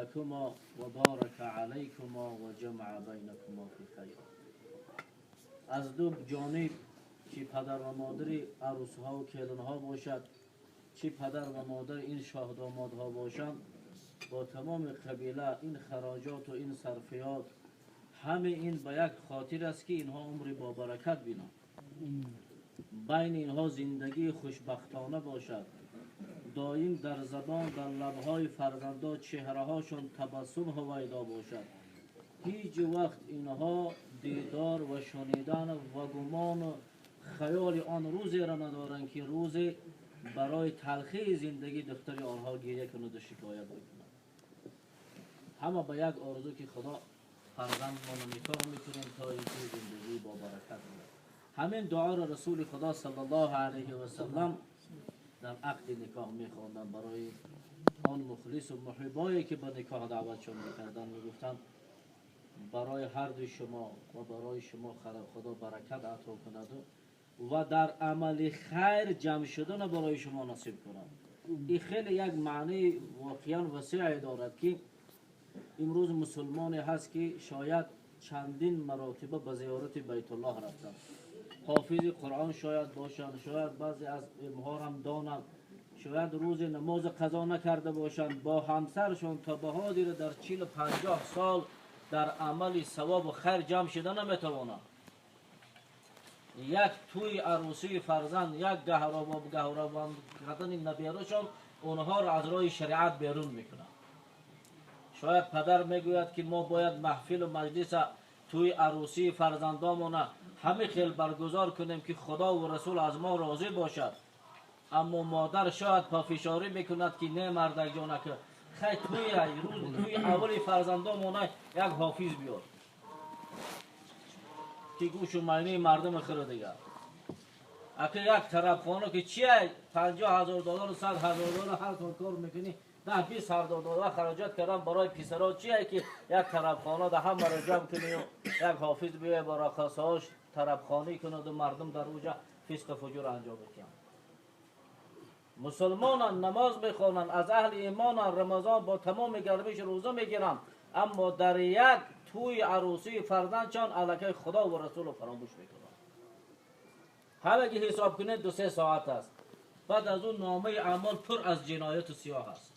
لكما وبارك عليكما وجمع بينكما في خير. از دو جانب چی پدر و مادر عروس‌ها و کلن‌ها باشد، چی پدر و مادر این شاه دامادها باشند، با تمام قبیله این خراجات و این صرفیات همه این به یک خاطر است که اینها عمری با برکت بینند، بین اینها زندگی خوشبختانه باشد، دایم در زبان در لبهای فرزندان چهره‌هاشون تبسم هویدا باشد. هیچ وقت اینها دیدار و شنیدن و گمان و خیال آن روزی را ندارند که روزی برای تلخی زندگی دختر آنها گریه کند و شکایت بکند. همه به یک آرزو که خدا فرزندمان را نکاح میکنیم تا اینکه زندگی با برکت باشد. همین دعا را رسول خدا صلی الله علیه و سلم در عقد نکاح میخواندند برای آن مخلص و محبایی که به نکاح دعوتشان میکردند. میگفتند برای هر دوی شما و برای شما خدا برکت عطا کند و در عمل خیر جمع شدن برای شما نصیب کند. این خیلی یک معنی واقعا وسیع دارد که امروز مسلمانی هست که شاید چندین مراتبه به زیارت بیت الله رفتند، حافظ قرآن شاید باشند، شاید بعضی از علمها هم دانند، شاید روز نماز قضا نکرده باشند، با همسرشون تا به حاضر در 40-50 سال در عمل ثواب و خیر جمع شده نمیتوانند. یک توی عروسی فرزند، یک گهرابان کردن نبیرشان اونها را از راه شریعت بیرون میکنند. شاید پدر میگوید که ما باید محفل و مجلس توی عروسی فرزندامون همه خیل برگزار کنیم که خدا و رسول از ما راضی باشد، اما مادر شاید پافشاری میکند که نه مردک جانه که خیلی توی روز توی اول فرزندامون یک حافظ بیار که گوش و معنی مردم خیر دیگر. اگه یک طرف خانه که چیه 50,000 دلار و 100,000 دلار هر سال کار میکنی، 10-20 هزار دلار خراجات کردن برای پسرا چیه که یک طرف خانه ده هم را جمع کنی و یک حافظ بیای با رقصهاش طرف خانه کند و مردم در اوجه فسق فجور انجام بدن. مسلمانان نماز میخوانند، از اهل ایمانان، رمضان با تمام گرمیش روزه میگیرند، اما در یک توی عروسی فرزندشان علاقه خدا و رسول رو فراموش میکنند. همه که حساب کنید 2-3 ساعت است، بعد از اون نامه اعمال پر از جنایت و سیاه است.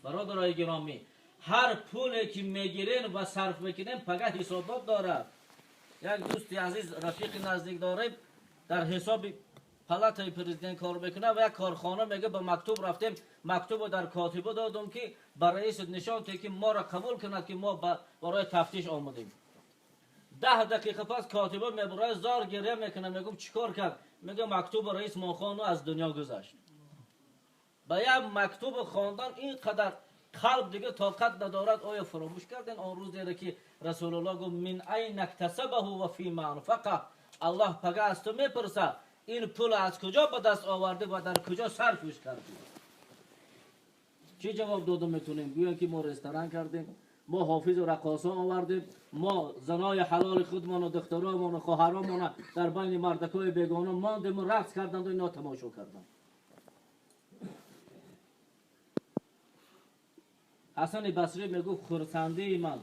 برادرای گرامی، هر پولی که میگیرین و صرف میکنین فقط حسابات دارد. یک دوستی عزیز رفیق نزدیک داریم در حساب پلاتای پرزیدنت کار میکنه و یک کارخانه میگه به مکتوب رفتیم، مکتوب در کاتبه دادم که به رئیس نشان ته که ما را قبول کند که ما برای تفتیش آمدیم. 10 دقیقه پس کاتبه میبره زار گریه میکنه، میگم چیکار کرد؟ میگه مکتوب رئیس ماخانو از دنیا گذشت. با یک مکتوب خواندن اینقدر قلب دیگه طاقت ندارد. آیا فراموش کردن آن روز دیره که رسول الله گفت من عین اکتسبه و فی ما انفقه؟ الله پگه از تو میپرسه این پول از کجا به دست آورده و در کجا صرفش کردی؟ چی جواب دادم میتونیم؟ گویا که ما رستوران کردیم، ما حافظ و رقاصان آوردیم، ما زنای حلال خودمان و دخترمان و خواهرمان در بین مردکای بیگانه ماندیم و رقص کردند و اینا تماشا کردند. حسن بصری میگفت خرسندی من،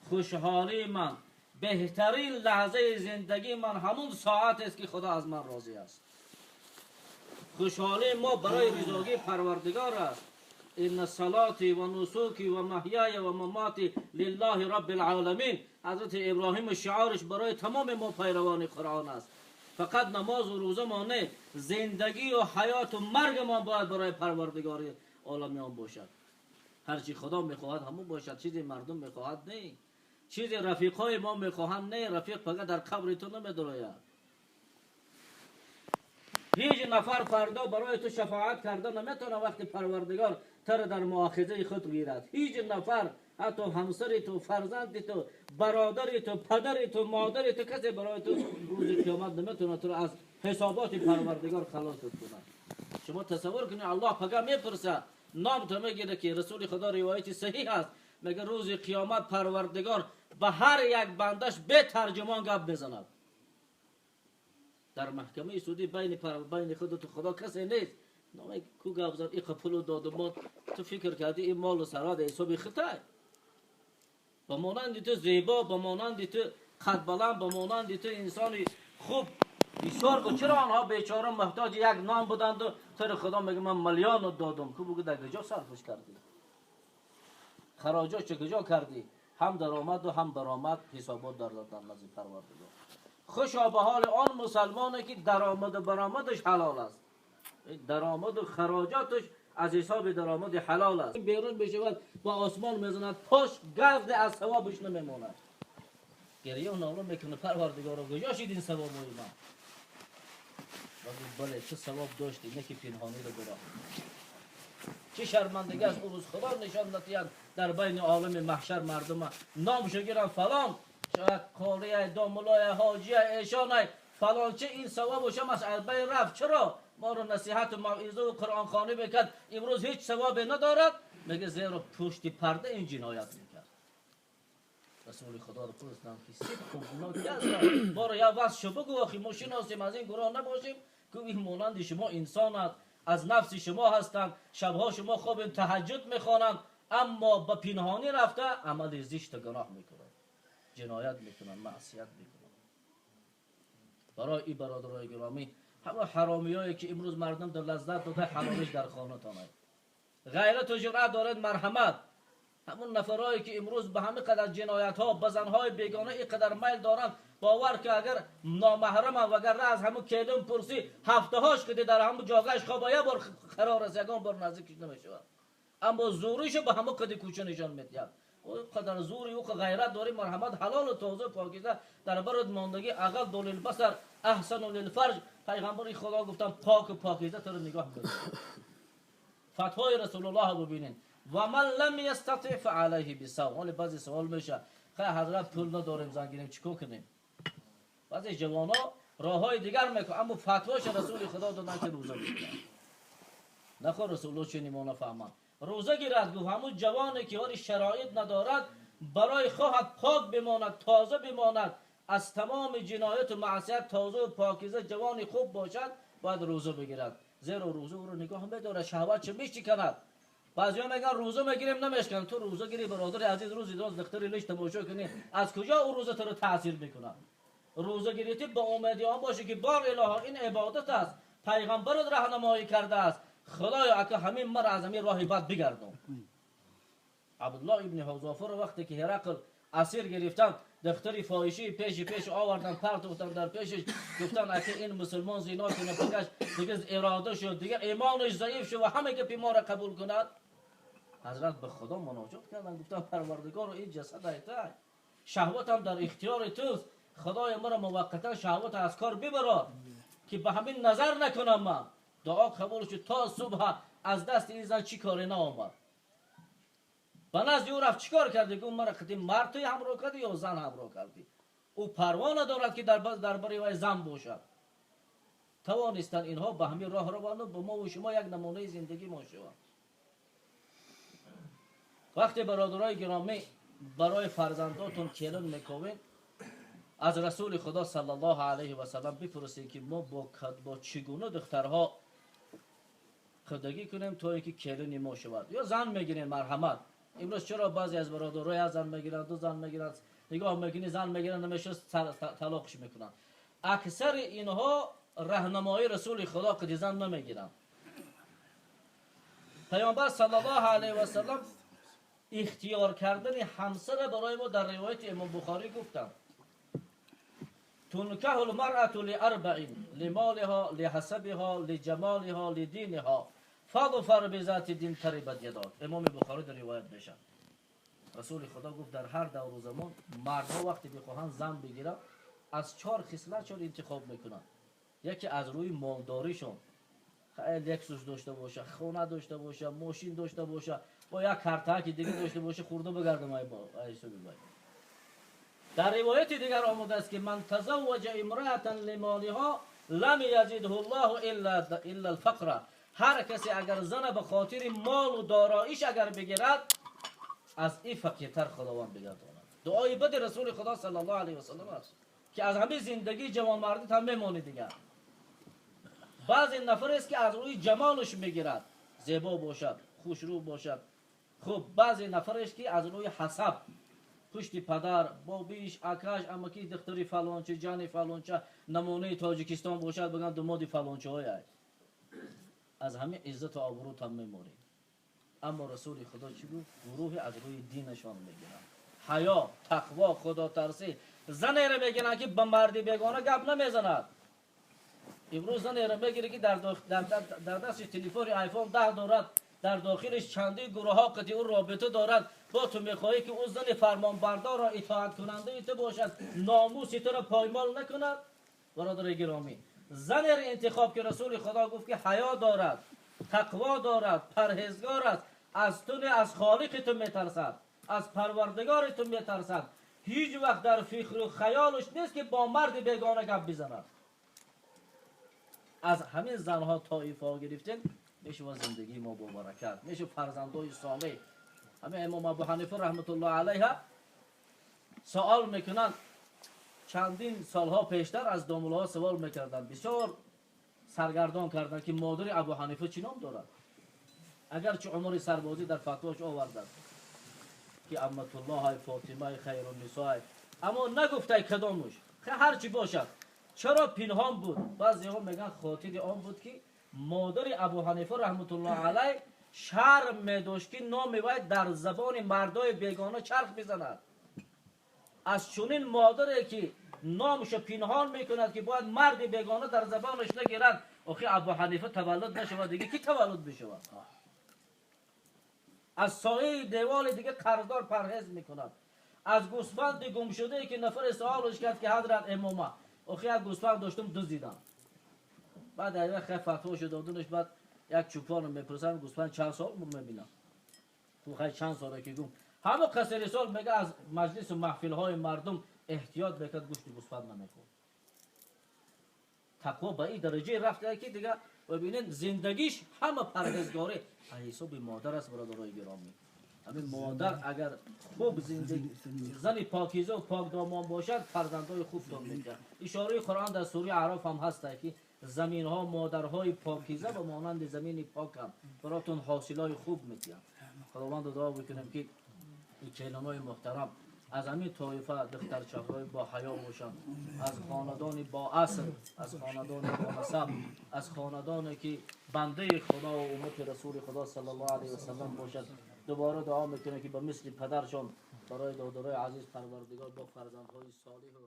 خوشحالی من، بهترین لحظه زندگی من همون ساعت است که خدا از من راضی است. خوشحالی ما برای رضاگی پروردگار است. ان صلاتی و نسکی و محیای و مماتی لله رب العالمین. حضرت ابراهیم شعارش برای تمام ما پیروان قرآن است. فقط نماز و روزه ما نه، زندگی و حیات و مرگ ما باید برای پروردگار عالمیان باشد. هرچی خدا میخواهد همون باشد، چیزی مردم میخواهد نه، چیزی رفیقای ما میخواهند نه. رفیق فقط در قبر تو نمیدراید. هیچ نفر فردا برای تو شفاعت کرده نمیتونه وقتی پروردگار تر در مؤاخذه خود گیرد. هیچ نفر، حتی همسر تو، فرزند تو، برادر تو، پدر تو، مادر تو، کسی برای تو روز قیامت نمیتونه تو از حسابات پروردگار خلاص کنه. شما تصور کنید الله فقط میپرسه، نام تو میگیره که رسول خدا روایت صحیح است، میگه روز قیامت پروردگار به هر یک بندش به ترجمان گپ میزند. در محکمه سودی بین خودت و خدا کسی نیست. نامه کو گپ زد این پولو دادم ما تو فکر کردی این مال و ثروت حساب خطای با مانند تو زیبا با مانند تو قد بلند با مانند تو انسانی خوب بسیار بود چرا آنها بیچاره محتاج یک نام بودند و تو خدا میگه من میلیون دادم کو بگو در کجا صرفش کردی خراجات چه کجا کردی هم درآمد و هم برآمد حسابات در نزد پروردگار. خوشا به حال آن مسلمانی که درآمد و برآمدش حلال است، درآمد و خراجاتش از حساب درآمد حلال است. بیرون بشود با آسمان میزند پاش گرد از ثوابش نمیماند. گریه و ناله میکنه پروردگارا کجا شد این ثواب من؟ و بله چه ثواب داشتی نه که پنهانی رو برا. چه شرمندگی از او روز خدا نشان دادند در بین عالم محشر مردم نامشو گیرن فلان شاید قاریه داملای حاجیه ایشانه فلان چه این ثوابش هم از بین رفت. چرا ما رو نصیحت و موعظه و قرآن خوانی میکرد امروز هیچ ثوابی ندارد؟ میگه زیرا پشت پرده این جنایت میکرد. رسول خدا رو پرسیدم که صدق و گناه کی هست؟ ما رو یه وصف بگو آخی ما شناسیم از این گناه نباشیم که این مانند شما انسان است از نفس شما هستند شبها شما خواب تهجد میخوانند اما با پنهانی رفته عمل زشت و گناه میکنند جنایت میکنند معصیت میکنند. برای این برادرای گرامی همه حرامیایی که امروز مردم در لذت داده حلالش در خانه تانه غیرت و جرأت دارد مرحمت. همون نفرایی که امروز به همه قدر جنایت ها به زنهای بیگانه اینقدر میل دارند باور که اگر نامحرم و اگر از همون کلم پرسی هفته هاش که در همون جاگهش خواب یه بار قرار است یگان بار نزدیکش نمیشود اما زوریشو به همون قد کوچه نشان میدهد. او قدر زوری او غیرت داری مرحمت حلال و تازه پاکیزه در برد ماندگی اغض للبصر احسن للفرج. پیغمبر خدا گفتن پاک و پاکیزه تو رو نگاه کن. فتوای رسول الله ببینین و من لم یستطع فعلیه بالصوم. حالا بعضی سوال میشه خیلی حضرت پول نداریم زن گیریم چیکار کنیم؟ بعضی جوانا راههای دیگر میکنن اما فتواش رسول خدا دادن که روزه بگیرن. نخور رسول الله چنین ما نفهمن روزه گیرد. گفت همون جوانی که حال شرایط ندارد برای خواهد پاک بماند تازه بماند از تمام جنایت و معصیت تازه و پاکیزه جوانی خوب باشد باید روزه بگیرد. زیرا روزه او رو نگاه میداره شهوت چه میشکند. بعضیا میگن روزه میگیریم نمیشکن. تو روزه گیری برادر عزیز روزی روز دختری لش تماشا کنی از کجا او روزه تو رو تاثیر میکنه؟ روزه گیری با امیدی آن باشه که بار الها این عبادت است پیغمبر راهنمایی کرده است خدایا اگه همین مرا از همین راه بد بگردم. عبدالله ابن حذافه رو وقتی که هرقل اسیر گرفتن دختری فاحشه پیش پیش آوردن پرتوختن در پیشش گفتن اگه این مسلمان زنا کنه پکش دیگه اراده شد دیگه ایمانش ضعیف شد و همه که بیمار قبول کند. حضرت به خدا مناجات کردن گفتن پروردگار این جسد ایت شهوتم در اختیار توست خدای مرا موقتا شهوت از کار ببراد که به همین نظر نکنم. من دعا قبول شد تا صبح از دست این زن چی کاری نآمد. به نزد او رفت چیکار کردی؟ گفت مرا قدیم مرد توی همراه کردی یا زن همراه کردی؟ او پروا ندارد که درباره وی زن باشد. توانستند اینها به همین راه روند و به ما و شما یک نمونه زندگی ما شوند. وقتی برادرای گرامی برای فرزنداتون کلن میکوین از رسول خدا صلی الله علیه و سلم بپرسید که ما با چگونه دخترها خدگی کنیم تا اینکه کلن ما شود یا زن میگیریم مرحمت. امروز چرا بعضی از برادرای زن میگیرن دو زن میگیرن نگاه میکنی زن میگیرن نمیشه طلاقش میکنن. اکثر اینها راهنمایی رسول خدا که زن نمیگیرن. پیامبر صلی الله علیه و سلم اختیار کردن همسر برای ما در روایت امام بخاری گفتن تنکح المرأة لأربع لمالها لحسبها لجمالها لدینها فظفر بذات دین تربت یداک. امام بخاری در روایت میشه رسول خدا گفت در هر دور و زمان مردها وقتی بخواهند زن بگیرن از چهار خصلت چهار انتخاب میکنن. یکی از روی مالداریشون خیلی لکسوس داشته باشه خونه داشته باشه ماشین داشته باشه با یک کارتک دیگه داشته باشه خورده بگردم ای با ای. در روایت دیگر آمده است که من تزوج امرأة لمالها لم یزده الله الا الفقر. هر کسی اگر زن به خاطر مال و داراییش اگر بگیرد از این فقیرتر خداوند بگرداند. دعای بد رسول خدا صلی الله علیه و سلم است که از همه زندگی جوانمردی هم میمانی دیگر. Баъзе нафарест ки аз рӯи ҷамолаш мегирад, зебо бошад, хушрӯ бошад. Хуб, баъзе нафарест ки аз рӯи ҳасаб, пушти падар, бобиш, акаш, амаки, духтари фалонча, ҷани фалонча, намунаи Тоҷикистон бошад, бигӯянд думоди фалончаҳое. Аз ҳамин иззату обрӯтам меморем. Аммо Расули Худо чӣ гуфт? Гурӯҳе аз рӯи динашон мегиранд. Ҳаё, тақво, худотарсӣ. Занеро мегиранд, ки ба марди бегона гап намезанад. Имрӯз занеро мегирӣ, ки дар дасти телефони айфон 10 дорад, дар дохилаш чандин гурӯҳҳо қати ӯ робита дорад. Бо ту мехоҳӣ, ки ӯ зани фармонбардорро итоаткунандаи ту бошад, номуси туро поймол накунад? Бародари гиромӣ, занеро интихоб, ки Расули Худо гуфт, ки ҳаё дорад, тақво дорад, парҳезгор аст, аз ту не, аз холиқи ту метарсад, аз парвардигори ту метарсад. Ҳеҷ вақт дар фикру хаёлаш нест, ки бо марди бегона гап бизанад. Аз ҳамин занҳо тоифаҳо гирифтем, мешава зиндагии мо бо баракат, мешава фарзандои солеҳ. Ҳамин Имом Абу Ҳанифа раҳматуллоҳ алайҳа савол мекунанд. Чандин солҳо пештар аз домуллоҳо савол мекарданд, бисёр саргардон карданд, ки модари Абу Ҳанифа чӣ ном дорад? Агарчи Умари Сарбозӣ дар фатвош овардааст, ки Аматуллоҳ Фотимаи Хайруннисо, аммо нагуфтай кадомуш. Ҳарчи бошад, чаро пинҳон буд? Баъзеҳо мегӯянд, хотири он буд, ки модари Абу Ҳанифа раҳматуллоҳ алайҳ шарм медошт, ки номи вай дар забони мардои бегона чарх мезанад. Аз чунин модаре, ки номашо пинҳон мекунад, ки бояд марди бегона дар забонаш нагирад, охи Абу Ҳанифа таваллуд нашавад, дига ки таваллуд бишавад? Аз сояи деволи дига қарздор парҳез мекунад. Аз гӯсфанди гумшудае, ки нафаре саволаш кард, ки ҳазрат имома, охи як гӯсфанд доштум, дуздидам. Баъд аз як хай фатвошо додунаш, баъд як чӯпонро мепурсанд, гӯсфанд чанд сол умр мебинам? Хай, чанд сола ки гум, ҳама қасири сол мега, аз маҷлису маҳфилҳои мардум эҳтиёт мекард, гӯшти гӯсфанд намехӯрд. Тақво ба ин дараҷае рафта, ки дига бибинед, зиндагиш ҳама парҳезгорӣ аз ҳисоби модар аст. Бародарои гиромӣ, ҳамин модар агар хуб зиндагӣ, зани покиза ва покдомон бошад, фарзандои хубтон мекард. Ишораи Қуръон дар сураи Аъроф ҳам ҳаста, ки заминҳо модарҳои покиза ба монанди замини покам баротон ҳосилои хуб метиҳанд. Худовандо дуо бикунем, ки ин келинои муҳтарам аз ҳамин тоифа духтарчаҳои бо ҳаё бошанд, аз хонадони бо асл, аз хонадони бо насаб, аз хонадоне ки бандаи Худо ва уммати Расули Худо саллаллоҳу алайҳи васаллам бошад. Дубора дуо мекунем, ки ба мисли падаршон барои додарои азиз Парвардигор бо фарзандҳои солиҳу